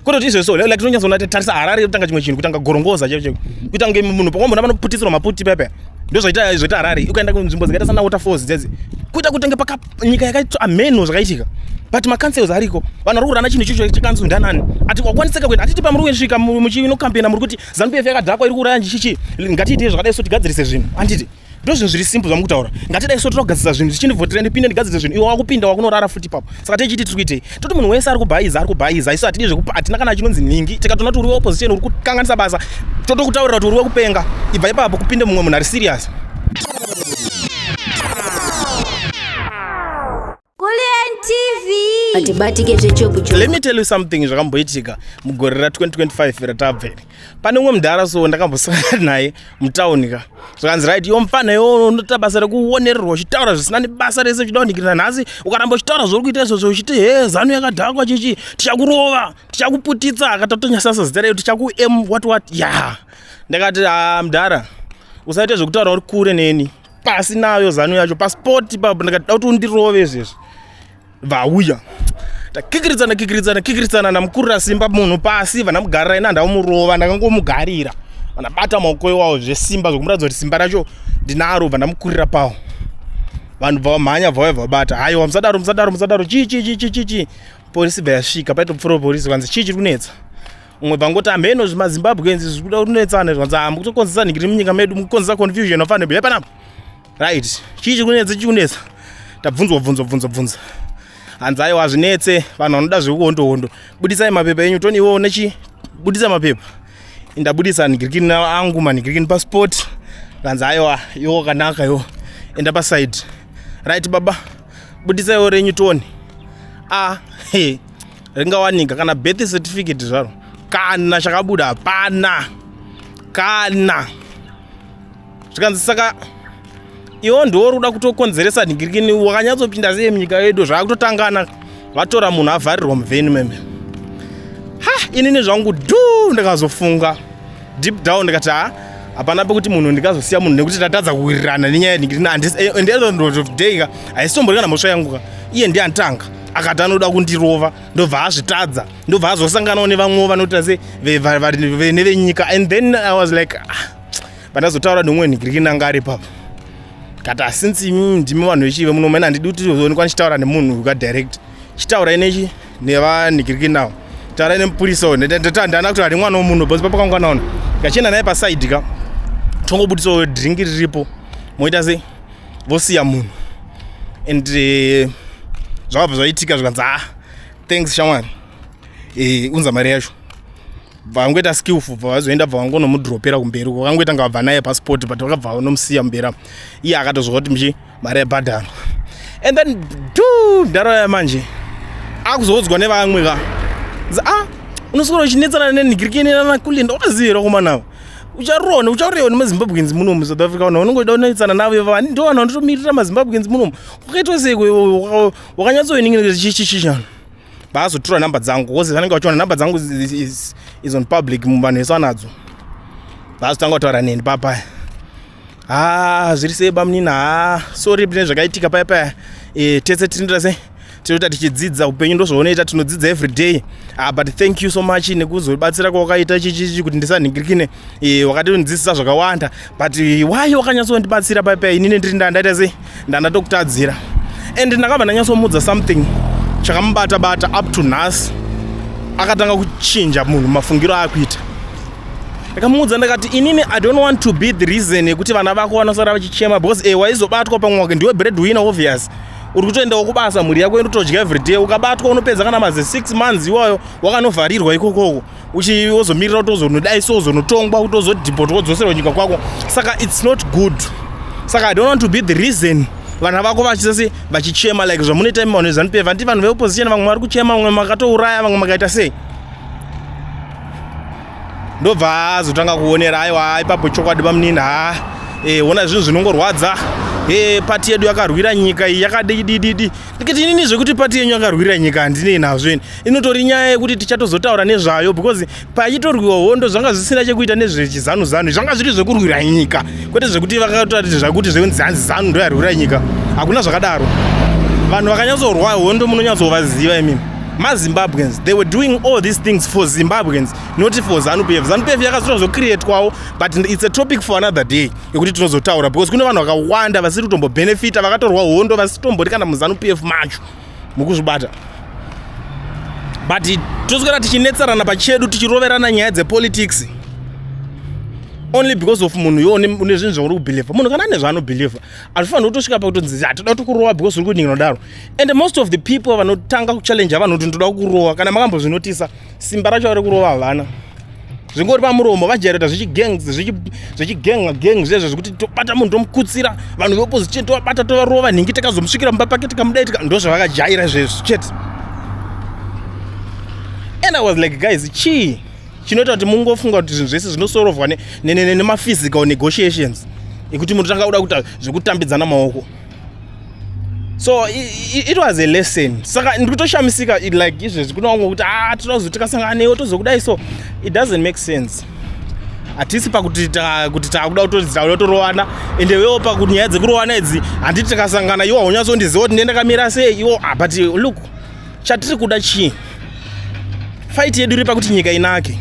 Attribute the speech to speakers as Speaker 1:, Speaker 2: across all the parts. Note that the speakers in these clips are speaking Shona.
Speaker 1: Kwete kuti izvezvo like tinonyatsoona tarisa Harare yotanga chimwe chinhu kutanga gorongoza chaicho chaicho. Kuita kunge munhu pakwambona panoputisirwa maputi paya paya. Ndozvaita zvaita Harare. Ukaenda kunzvimbo dzakaita sana Waterfalls dzedzi. Kuita kutenge paka nyika yakaita ameno zvakaitika. But macouncils ariko. Vanhu vari kurana chinhu ichocho chekanzuru ndanani. Ati wakwanisika kuenda. Atiti pamuri kusvika muchinokampena muri kuti ZANU PF yakadhakwa iri kuuraya chichi. Ngatiitei zvakadai so tigadzirise zvinhu. Handiti? Ndozvinhu zviri simple zvamukutaura. Ngatidai so togadzirisa zvinhu tichindivhotera ndipinde ndigadzirisa zvinhu. Iwe wakupinda wakunorara futi ipapo. Saka tichiti tiri kuitei? Toti munhu wese ari kubhaiza ari kubhaiza. Isu hatidi zvekupa hatina kana chinonzi nhingi. Tikatoona kuti uri weopposition uri kukanganisa basa. Totokutaurira kuti uri wekupenga. Ibva ipapo kupinde mumwe munhu ari serious.
Speaker 2: Kulliant TV. Atibatike zvechopu chopu.
Speaker 1: Let me tell you something zvakamboitika mugore ra 2025 ratabva iri. Pane umwe mudhara so ndakambosangana naye mutown ka. Zvakanzi right iwe mfana iwe unoita basa rekuonererwa uchitaura zvisina nebasa rese uchida kuningirira nhasi ukaramba uchitaura zvauri kuita izvozvo uchiti he zanu yakadhakwa chichi tichakurova tichakuputitsa akatotonyasasa zita reyo tichaku m what what ya yeah. Ndakati ah mudhara usaite zvekutaura uri kure neni. Pasi nayo zanu yacho pasipoti ipapo ndikati da kuti undirove izvezvi vauya takikiridzana kikiridzana kikiridzana ndamukurira simba munhu pasi vandamugarira ina ndaumurova ndakangomugarira vandabata maoko iwawo zvesimba zvekumuratidza kuti simba racho ndinaro bva ndamukurira pawo vanhu bva vamhanya bva vauya vabata haiwa musadaro musadaro musadaro chii chii chii chii chii polisi bva yasvika paitopfuura polisi vanzi chii chiri kunetsa umwe bvangoti hameno zvimazimbabweans zviri kuda kunetsana zvanzi ha mukutokonzesa nhingiri munyika medu mukukonzesa confusion afane bhuya panapa right chii chiri kunetsa chii kunetsa tabvunzwa bvunzwa bvunzwa bvunza hanzi aiwa zvinetse vanhu vanoda zvekuhondo hondo budisai mapepa enyu toni iwewo nechi budisa mapepa ndabudisa nhingirikini angu manhingirikini passport kanzi aiwa iwo wakanaka iwo enda paside right baba budisaiwo renyu toni a he ringawanika kana birth certificate zvaro kana chakabuda hapana kana zvikanzi saka iwo ndiwo uri kuda kutokonzeresa nhingirikini wakanyatsopinda sei munyika yedu zvakutotangana vatora munhu avharirwa muvheni meme ha inini zvangu dhu ndikazofunga deep down ndikati ha hapana pekuti munhu ndikazosiya munhu nekuti tatadza kuwirirana nenyaya yenhingirikini and end of day ka haisitombori kana mhosva yangu ka iye ndiye anditanga akati anoda kundirova ndobva azvitadza ndobva azosanganawo nevamwewo vanoita se nevenyika and then I was like ah, pandazotaura neumwe nhingirikini anga ari ipapo kati asince imi ndimi vanhu vechive muno mene handidi kuti zoonekwa ndichitaura nemunhu ukadirect chitaurai nechi nevanhingirikini navo taurai nemupurisa uyu ndana kuti hari mwana womunhu because papakangwanaona ngachienda naye pasaidi ka tongobudisawo drink riripo moita sei vosiya munhu and zvakabva zvaitika zvikanzi ah thanks shamwari unza mari yacho vangoita skillful bva vazoenda bva vangonomudropera kumberi uko vakangoita nga vabva naye passport but vakabva vanomusiya mberi apo iye akatozwa kuti mchi mari yabhadharwa and then du ndaro ya manje akuzoudzwa nevamwe ka ah unoswera uchinetsana nenhikirikeni nanakulinda wakaziva here vakomana ava ucharona ucharewa nemazimbabweans muno musouth Africa vanhu vanongoda kunetsana navo ivava ndo vanhu vanotomirira mazimbabweans munomu wakaitwa sei wakanyatsoiningira chichichichano vaazotora nhamba dzangu because vanenge vachiona nhamba dzangu is on public vanhu vese vanadzo vaazotanga kutaura neni papaya ha zviri sei bamunini ha sorry pane zvakaitika paya paya tese tinoita sei tinoita tichidzidza upenyu ndozvaunoita tinodzidza every day ah, but thank you so much nekuzobatsira kwawakaita chichichi kuti ndisanhingirikine wakatondidzidzisa zvakawanda but why wakanyatsondibatsira paya paya inini ndiri ndandaita sei ndandatokutadzira and ndakabva ndanyatsomudza something chakamubata bata up to nhasi akatanga kuchinja munhu mafungiro aakuita ndakamuudza ndakati inini I don't want to be the reason yekuti vana vako vanosara vachichema because waizobatwa pamwe wake ndiwe bread winner obvious uri kutoendawo kubasa mhuri yako inotodya everyday ukabatwa unopedza kana maze 6 months iwayo wakanovharirwa ikokoko uchiwozomirira kuti uzonodai so uzonotongwa kuti uzodhipotwa wodzoserwa nyika kwako saka it's not good saka I don't want to be the reason vana vako vachisese vachichema like zvamunoita imi vanhu veZANU PF handiti vanhu veopposition vamwe vari kuchema vamwe makatouraya vamwe makaita sei ndobva azotanga kuonera aiwa ipapo chokwadi bamunini ha ona zvinhu zvinongorwadza pati yedu yakarwira nyika iyi yakadidididi ndikati inini zvekuti pati yenyu yakarwira nyika handinei nazvo ini inotori nyaya yekuti tichatozotaura nezvayo because pachitorwiwa hondo zvanga zvisina chekuita nezvechizanu zanu zvanga zviri zvekurwira nyika kwete zvekuti vakataura zvakuti zvekunzi hanzi zanu ndo yarwira nyika hakuna zvakadaro vanhu vakanyatsorwa hondo munonyatsovaziva imimi. Mazimbabweans, they were doing all these things for Zimbabweans, not for ZANU PF. ZANU PF yakazotozocreatwawo, but it's a topic for another day yekuti tinozotaura, because kune vanhu vakawanda vasiri kutombobhenefita, vakatorwa hondo, vasitombori kana muZANU PF macho mukuzvibata. But toswera tichinetserana pachedu, tichiroverana nyaya dzepolitics only because of munhu iwo une zvinhu zvauri kubhilivha. Munhu kana ane zvaanobhilivha, hazvifaniri kutosvika pakutonzi hatoda kutokurova because uri kudinga kudaro. And most of the people vanotanga kuchallenge vanhu kuti ndoda kukurova, kana makambozvinotisa, simba racho vari kurova havana, zvingori pamuromo. Vajaireta zvechigangs, zvechigang gang zvezvo, zvekuti tobata munhu, tomukutsira. Vanhu veopposition tovabata, tovarova, nhingi takazomusvikira mumba pake, tikamudai. Ndo zvavakajaira zvezvo chete. And I was like, guys, chii chinoita kuti mungofunga kuti zvinhu zvese zvinosorovhwa nemaphysical negotiations, ekuti munhu tanga kuda kuita zvekutambidzana maoko? So it was a lesson. Saka ndiri kutoshamisika, like izvezvi kuna vamwe kuti, ah, toda kuzo tikasangana newe tozokudai. So it doesn't make sense. Hatisi pakuti kuti taakuda kutozi takuda kutorovana. Ende wewo pakuti nyaya dzekurovana idzi, handiti tikasangana iwo haunyatsondiziva kuti ndiye ndakamira sei iwo. Ah, but look, chatiri kuda chii? Fight yedu iri pakuti nyika inake.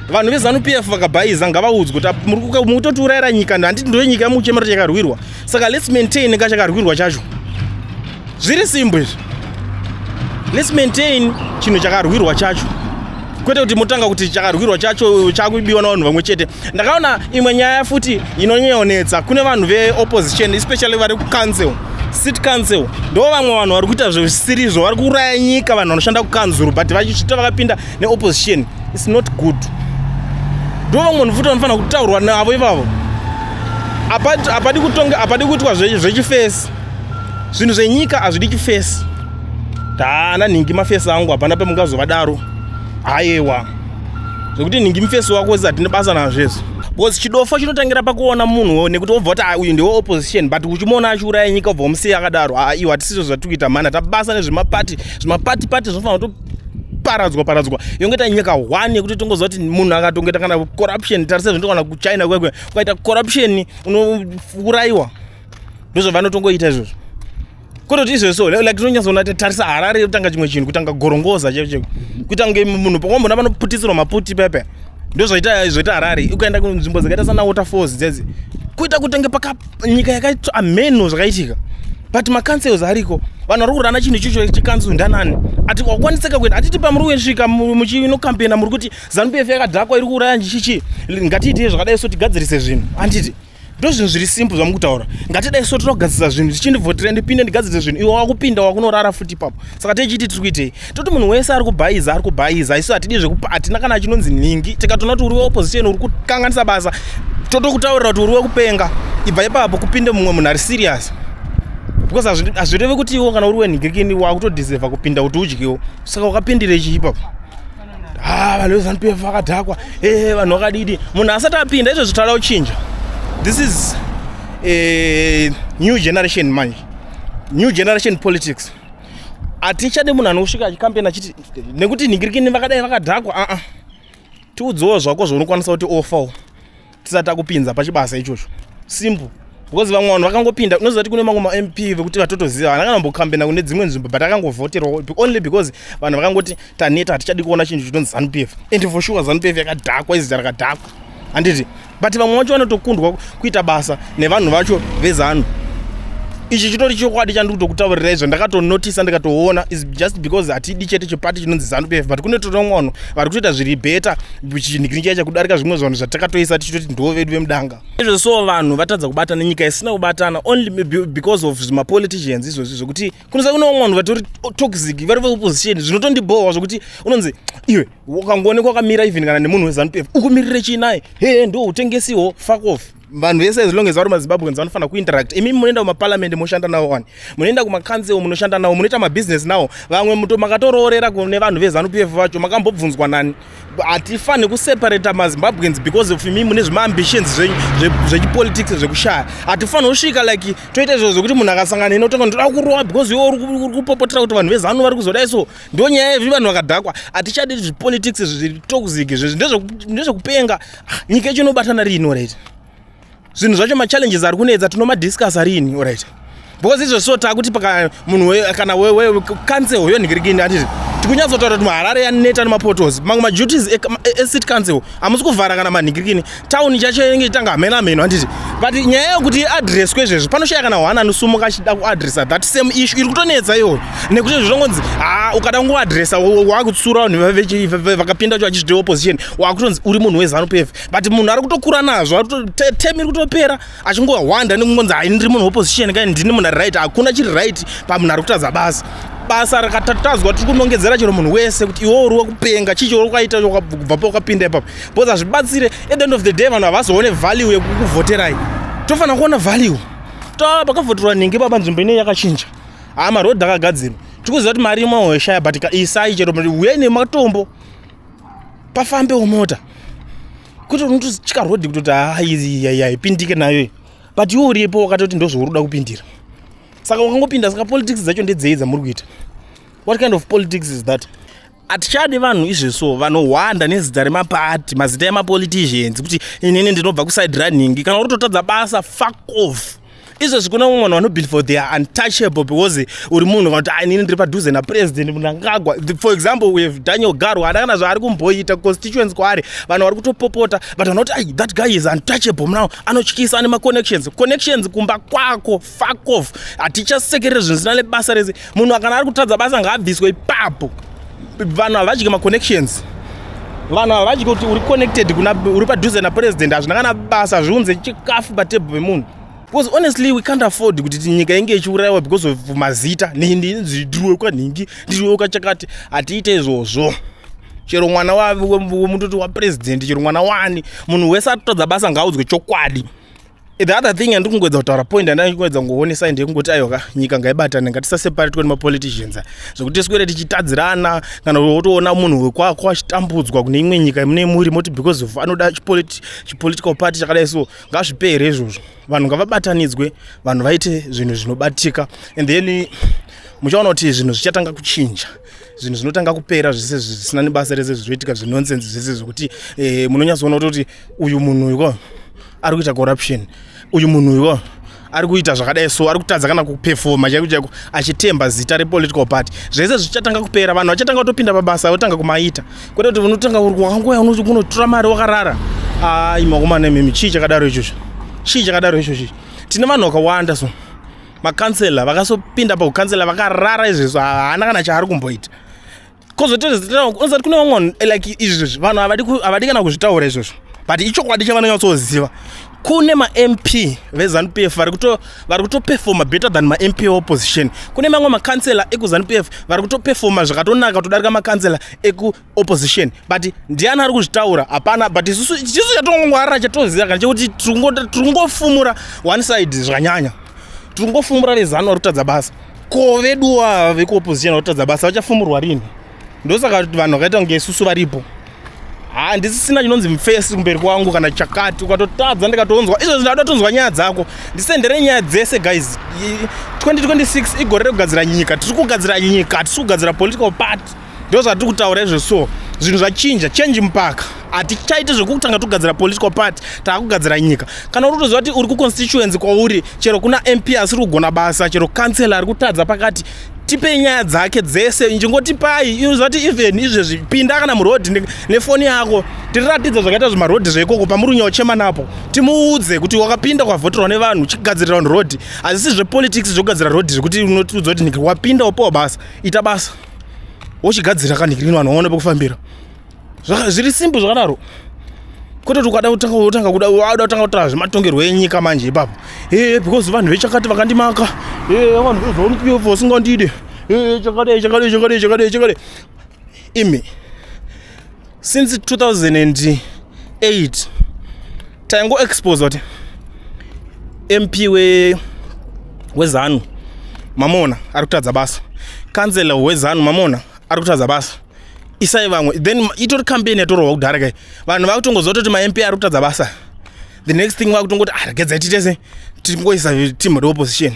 Speaker 1: Vanhu veZANU PF vakabhaiza, ngavaudzwe kuti muri kutotiurayira nyika. Handiti ndo nyika yamuchemera chakarwirwa? Saka let's maintain ka chakarwirwa chacho. Zviri simple izvi. Let's maintain chinhu chakarwirwa chacho, kwete kuti mutanga kuti chakarwirwa chacho chakubiwa navanhu vamwe chete. Ndakaona imwe nyaya futi inonyanyonetsa kune vanhu veopposition, especially vari kucouncil, city council. Ndo vamwe vanhu vari kuita zvisirizvo, vari kuuraya nyika. Vanhu vanoshanda kukanzuru but vachisvita vakapinda neopposition, it's not good. Ndo vamwe vanhu futi vanofanira kutaurwa navo ivavo. Hapadi kutonga, hapadi kuitwa zvechifesi. Zvinhu zvenyika hazvidi chifesi. Taana nhingi mafesi angu, hapana pemungazovadaro. Hayewa, zvekuti nhingi mufesi wako zi hatine basa nazvo izvo, because chidofo chinotangira pakuona munhu nekuti wobva kuti, ah, uyu ndewe opposition, but uchimuona achiuraya nyika, ubva wamusiya akadaro. Aa, iwo hatisizvo zvatiri kuita mhani. Hatabasa nezvemapati. Zvimapati pati zvinofanira kutoparadzwa paradzwa, yongoita nyika one yekuti tongoziva kuti munhu akatongoita kana corruption, tarise zvinotowana kuChina kwekwe, ukaita corruption unourayiwa. Ndozvavanotongoita izvozvo, kutoti izvozvo like tinonyatsoona. Tarisa Harare, kutanga chimwe chinhu, kutanga Gorongoza chaicho chaiko, kuita kunge munhu pawambona vanoputisirwa maputi pepe. Ndozvaita zvoita Harare. Ukaenda kunzvimbo dzakaita sana Waterfalls dzedzi, kuita kutenge paka nyika yakaita ameno zvakaitika, but macouncils ariko, vanhu vari kurana chinhu ichocho checouncil ndanani ati wakwanisika kuenda. Hatiti pamuri kusvika muchinokampena muri kuti ZANU PF yakadhakwa, iri kuuraya chichi, ngatiitei zvakadai so tigadzirise zvinhu. Handiti ndo zvinhu zviri simple zvamukutaura? Ngatidai so, toda kugadzirisa zvinhu, tichindivhotera ndipinde ndigadzirise zvinhu. Iwe wakupinda, wakunorara futi ipapo. Saka techiti tiri kuitei? Toti munhu wese ari kubhaiza, ari kubhaiza. Isu hatidi zvekupa, hatina kana chinonzi nhingi. Tikatoona kuti uri weopposition, uri kukanganisa basa, totokutaurira kuti uri wekupenga, ibva ipapo kupinde mumwe munhu ari serious, because hazvirevi kuti iwo kana uri wenhingirikini wakutodeserva kupinda kuti udyewo. Saka wakapindire chii ipapo? Ah, vanhu veZANU PF vakadhakwa, e vanhu vakadidi. Munhu asati apinda izvo zvitada kuchinja. This is a new generation manje, new generation politics. Hatichade munhu anosvika achikampeni achiti nekuti nhingirikini vakadai, vakadhakwa. Aa, tiudzewo zvako zvaunokwanisa kuti ofawo tisati takupinza pachibasa ichocho. Simple, because vamwe vanhu vakangopinda, unoziva kuti kune mamwe maMP vekuti vatotoziva havana kana kumbokambena kune dzimwe nzvimbo, but akangovhoterwa only because vanhu vakangoti taneta, hatichadi kuona chinhu chinonzi ZANU PF. And for sure ZANU PF yakadhakwa, izita rakadhakwa, handiti? But vamwe vacho vanotokundwa kuita basa nevanhu vacho veZANU. Ichi chitori chokwadi chandiri kutokutaurira izvo, ndakatonotisa, ndikatoona is just because hatidi chete chipati chinonzi ZANU PF, but kune totomwe vanhu vari kutoita zviri better chinhikini chaicha kudarika zvimwe zvanhu zvatakatoisa tichitoti ndo vedu vemudanga izvo. So vanhu vatadza kubatana, nyika isina kubatana only because of zvimapoliticians izvozvi, zvokuti kunosa kune vamwe vanhu vatori toxic vari veopposition. Zvinotondibhohwa zvokuti unonzi iwe ukangoonekwa wakamira even kana nemunhu weZANU PF, ukumirire chii naye? He, ndo utengesiwo, fuck off. Vanhu vese, as long as vari maZimbabweans, vanofanira kuinteract. Imi munoenda kumaparliament, moshanda navo wani, munoenda kumacouncil, munoshanda navo, munoita mabhizinesi navo. Vamwe makatoroorera kune vanhu veZANU PF vacho, makambobvunzwa nani? Hatifani kuseparata maZimbabweans because of imi mune zvimaambitions zvenyu zvechipolitics zvekushaya. Hatifaniri kusvika like toita izvo zvekuti munhu akasangana neni otonga ndoda kurova because iwe uri kupopotera kuti vanhu veZANU vari kuzodai. So ndo nyaya yezvi, vanhu vakadhakwa. Hatichadi zvipolitics zviri toxic izvezvi, ndezvekupenga. Ah, nyika yacho inobatana riini? Alright, zvinhu zvacho, machallenges ari kunetsa, tinomadiscussa riini? Alright, because izvo so takuti paka munhu kana council yonhikirikini, hatiti Tikunyatsotaura kuti muHarare yaneta nemapotholes. Mamwe maduties ecity council hamusi kuvhara kana manhingirikini. Tauni chacho inenge ichitanga hameno hameno, handiti? But nyaya yekuti iaddresswe izvezvi, panoshaya kana one anosumuka achida kuaddressa that same issue iri kutonetsa iyoyo, nekuti zvinongonzi ha, ukada kungoaddressa wakutsura vanhu vakapinda cho vachizviti opposition, wakutonzi uri munhu weZANU PF. But munhu ari kutokura nazvo, term iri kutopera achingowanda nekungonzi, "Hai, ndiri munhu weopposition kai, ndini munhu ari right." Hakuna chiri right pamunhu ari kutadza basa. Basa rakatatadzwa, tiri kunongedzera chero munhu wese kuti iwe uri wekupenga, chii chauri kwaita kubva pawakapinda ipapo? Because hazvibatsire. At the end of the day vanhu havazoone value yekukuvhoterai. Tofanira kuona value ta pakavhoterwa nhingi baba, nzvimbo inei yakachinja. Haa, marodhi akagadzirwa, tikuziva kuti mari imwe but isai chero uyai nematombo pafambewo mota, kuti unotosvika rodhi kutoti haa, haipindike nayo. But iwe uripo wakatoti ndozvauri kuda kupindira, saka wakangopinda. Saka politics dzacho ndedzei dzamuri kuita? What kind of politics is that? Hatichadi vanhu izveso vanohwanda nezita remapati, mazita emapoliticians, kuti inini ndinobva kuside running. Kana uri kutotadza basa, fuck off. Izvezvi kuna mumwe vanhu vanobelieve they are untouchable because uri munhu kana kuti, "Ah, inini ndiri padhuze napresident Mnangagwa." For example, we have Daniel Garwa, haana kana zvaari kumboita constituency kwaari. Vanhu vari kutopopota, but vanoti, "Ai, that guy is untouchable now, anotyisa, ane maconnections." Connections kumba kwako, fuck off. Hatichasekerere zvinhu zvisina nebasa rese. Munhu kana ari kutadza basa ngaabviswe ipapo. Vanhu havadyi maconnections. Vanhu havadyi kuti uri connected kuna, uri padhuze napresident. Hazvina kana basa, zviunze chikafu patebhuru pemunhu, because honestly we can't afford kuti nyika inge ichiurayiwa because of mazita. Ndiriwe kwanhingi, ndiriwe kwachakati. Hatiite izvozvo. Chero mwana wemutoti wapresident, chero mwana wani, munhu wese atotadza basa ngaaudzwe chokwadi. The other thing yandiri kungoedza kutaura, point yandiri kungoedza kungoonesa, ndeyekungoti aiwa, nyika ngaibatane, ngatisaseparatwe nemapoliticians zvekuti tiswere tichitadzirana. Kana wotoona munhu wekwako achitambudzwa kune imwe nyika mune muri moti because of anoda chipolitical party chakadai, so ngazvipere izvozvo. Vanhu ngavabatanidzwe, vanhu vaite zvinhu zvinobatika, and then muchaona kuti zvinhu zvichatanga kuchinja, zvinhu zvinotanga kupera zvese zvisina nebasa rese zvinoitika, zvenonsense zvese, zvekuti munonyatsoona kutoti uyu munhu uyu ari kuita corruption, uyu munhu uyu ari kuita zvakadai, so ari kutadza kana kupefoma chaiko chaiko achitemba zita repolitical party. Zvese zvichatanga kupera, vanhu vachatanga kutopinda pabasa, votanga kumaita, kwete kuti unotanga wakangoya unotora mari wakarara. Ai, makomana imimi, chii chakadaro ichocho? Chii chakadaro ichocho? Tine vanhu vakawanda, so makansela vakasopinda paukansela vakarara izvezvo, haana kana chaari kumboita. Kozoti kune vamwe like izvozvi vanhu havadi kana kuzvitaura izvozvo, but ichokwadi chavanonyatsoziva. Kune maMP veZANU PF vari kutopefoma better than maMP eopposition. Kune mamwe makansela ekuZANU PF vari kutopefoma zvakatonaka kutodarika makansela ekuopposition, but ndiani ari kuzvitaura? Hapana. But isusu chisu chatongongwarira, chatoziva kana chekuti tiri kungofumura one side zvakanyanya, tiri kungofumura veZANU vari kutadza basa. Ko veduwa vekuopposition vari kutadza basa vachafumurwa rini? Ndosaka vanhu vakaita kunge isusu varipo. Ha, ndisisina chinonzi mufesi kumberi kwangu kana chakati. Ukatotadza, ndikatonzwa izvozvi, ndada kutonzwa nyaya dzako, ndisendere nyaya dzese. Guys, 2026 igore rekugadzira nyika. Tiri kugadzira nyika, hatisi kugadzira political party. Ndo zvatiri kutaura izvo. So zvinhu zvachinja, change mupaka. Hatichaiti zvekutanga togadzira political party, taakugadzira nyika. Kana uri kutoziva kuti uri kuconstituency kwauri, chero kuna MP asiri kugona basa, chero kansela ari kutadza pakati, tipei nyaya dzake dzese, njingotipai. Unoziva kuti even izvezvi pinda kana murodhi nefoni yako, tiriratidze zvakaita zvimarodhi zveikoko pamuri kunyaochema napo. Timuudze kuti wakapinda ukavhoterwa nevanhu, uchigadzirira vanhu rodhi. Hazisi zvepolitics zvekugadzira rodhi, zvekuti unotiudza kuti niki wapinda, upiwa basa, ita basa, wochigadzira kanhikirini, vanhu vaone pekufambira. Zviri simple zvakadaro, kwete kuti ukada kutanga utanga kuda wada kutanga kutaura zvematongerwo enyika manje ipapo, e because vanhu vechakati vakandimaka, e vanhu veZANU PF vasingandide, e chakadai, chakadai, chakadai, chakadai, chakadai. Imi, since 2008 taingoexpose kuti MP weZANU mamona ari kutadza basa, kansela weZANU mamona ari kutadza basa, isai vamwe. Then itori campaign yatorwa kudhara kai. Vanhu vakutongoziva kutoti maMP ari kutadza basa. The next thing vakutongoti, "Ah, regedzai tiite tingoisa team reopposition."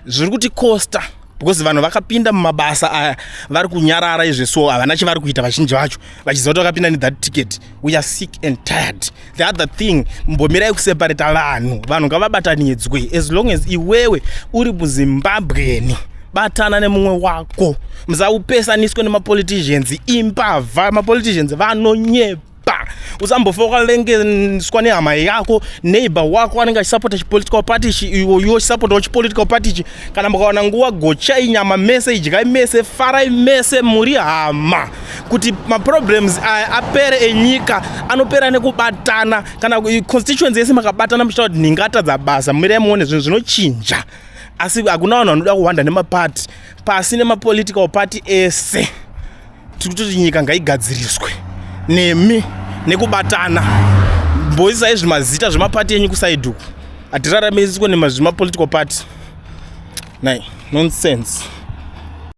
Speaker 1: Zviri kuti costa because vanhu vakapinda mumabasa aya vari kunyarara izve, so havana chivari kuita vazhinji vacho, vachiziva kuti vakapinda nethat ticket. We are sick and tired. The other thing, mbomirai kuseparata vanhu. Vanhu ngavabatanidzwe. As long as iwewe uri muZimbabweni, Batana nemumwe wako, musaupesaniswe nemapoliticians. Imbavha mapoliticians, vanonyepa. Usambofa wakavengeswa nehama yako. Neighbor wako anenge achisapota chipolitical party ichi, iwo iwo chisapotawo chipolitical party ichi. Kana mukawana nguva, gochai nyama mese, idyai mese, farai mese, muri hama. Kuti maproblems aya apere enyika, anopera nekubatana. Kana constituency yese makabatana, muchitaura kuti nhingatadza basa, mirai muone zvinhu zvinochinja. Asi hakuna vanhu vanoda kuwanda nemapati. Pasi nemapolitical party ese. Tiri kutoti nyika ngaigadziriswe nemi nekubatana. Mboisai zvimazita zvemapati enyu kuside uku. Hatiraramiswe nemazvimapolitical party nai nonsense.